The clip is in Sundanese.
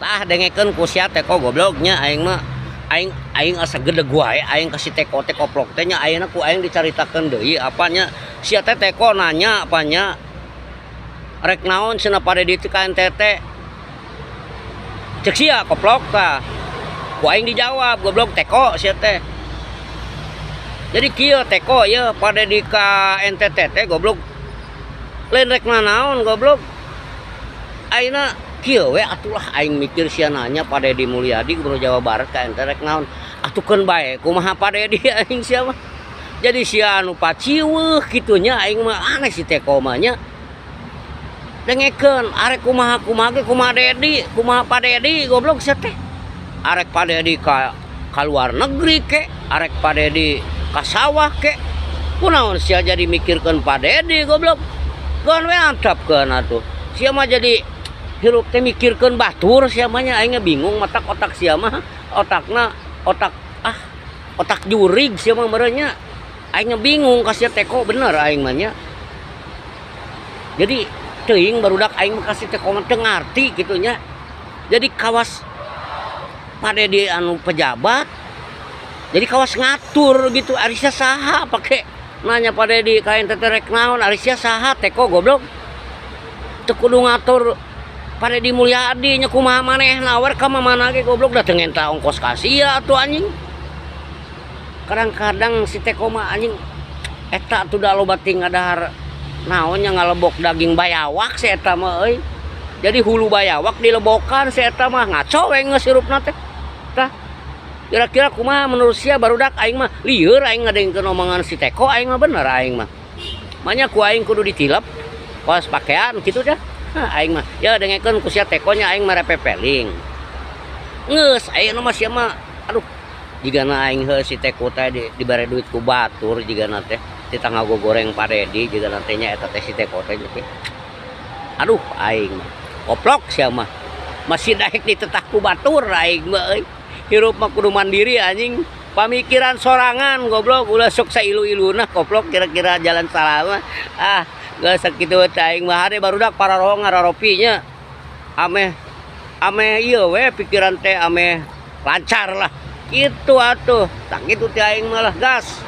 Tah dengekeun ku sia teh kok gobloknya aing mah aing aing asa gedeg wae aing ka si Teko teh koplok teh nya ayeuna ku aing dicaritakeun deui apanya sia teh Teko nanya apanya rek naon cenah Pak Dedi teh ka NTT cek sia koplok tah ku aing dijawab goblok Teko sia teh. Jadi kieu Teko ieu Pak Dedi ka NTT teh goblok lain rek nanaon goblok ayeuna kieu we atulah aing mikir sia nanya Pak Dedi Mulyadi gubernur Jawa Barat ka NTT rek naon atukeun bae kumaha Pak Dedi aing sia mah. Jadi sia anu paciweuh kitu nya aing mah aneh si Teko mah nya. Dengekeun arek kumaha kumaha ge kumaha Dedi kumaha Pak Dedi goblok sia teh. Arek Pak Dedi ka luar negeri ke arek Pak Dedi ka sawah ke kunaon sia jadi mikirkeun Pak Dedi goblok. Keun we antapkeun atuh. Sia mah jadi hirup teh mikirkeun batur sia mah nya aing bingung matak otak sia mah otakna otak ah otak jurig sia mah meureun nya. Aing bingung ka sia Teko bener aing mah nya. Jadi teuing barudak aing mah ka si Teko mah teu ngarti kitu nya. Jadi kawas Pak Dedi anu pejabat jadi kawas ngatur gitu ari sia saha pake nanya Pak Dedi ka NTT rek naon ari sia saha Teko goblok. Teu kudu ngatur Pak Dedi Mulyadi nya kumaha manehna we ka mamana ge goblok da teu ngenta ongkos ka sia atuh anjing. Kadang-kadang si Teko mah anjing eta atuh da loba ting ngadahar naon nya ngalebok daging bayawak si eta mah euy. Jadi hulu bayawak dilebokan si eta mah ngaco we geus hirupna teh. Tah kira-kira kumaha menurut sia barudak aing mah lieur aing ngadengkeun omongan si Teko aing mah bener aing mah. Manya ku aing kudu ditilep kos pakaian kitu dah. Hah, aing mah ya dengekeun ku sia Teko nya aing mah repepeling. Geus ayeuna mah sia mah aduh jigana aing heuh si Teko teh dibere duit ku batur jigana teh titah ngagogoreng Pak Dedi jigana teh nya eta teh si Teko teh nya teh. Aduh aing mah koplok sia mah masih daek ditetah ku batur aing mah euy. Hirup mah kudu mandiri anjing pamikiran sorangan goblok ulah sok sailu-iluna koplok kira-kira jalan salah mah ah geus sakitu teh aing mah hade barudak pararohong ngararopi nya ameh ameh ieu we pikiran teh ameh lancar lah kitu atuh tah kitu teh aing mah lah gas.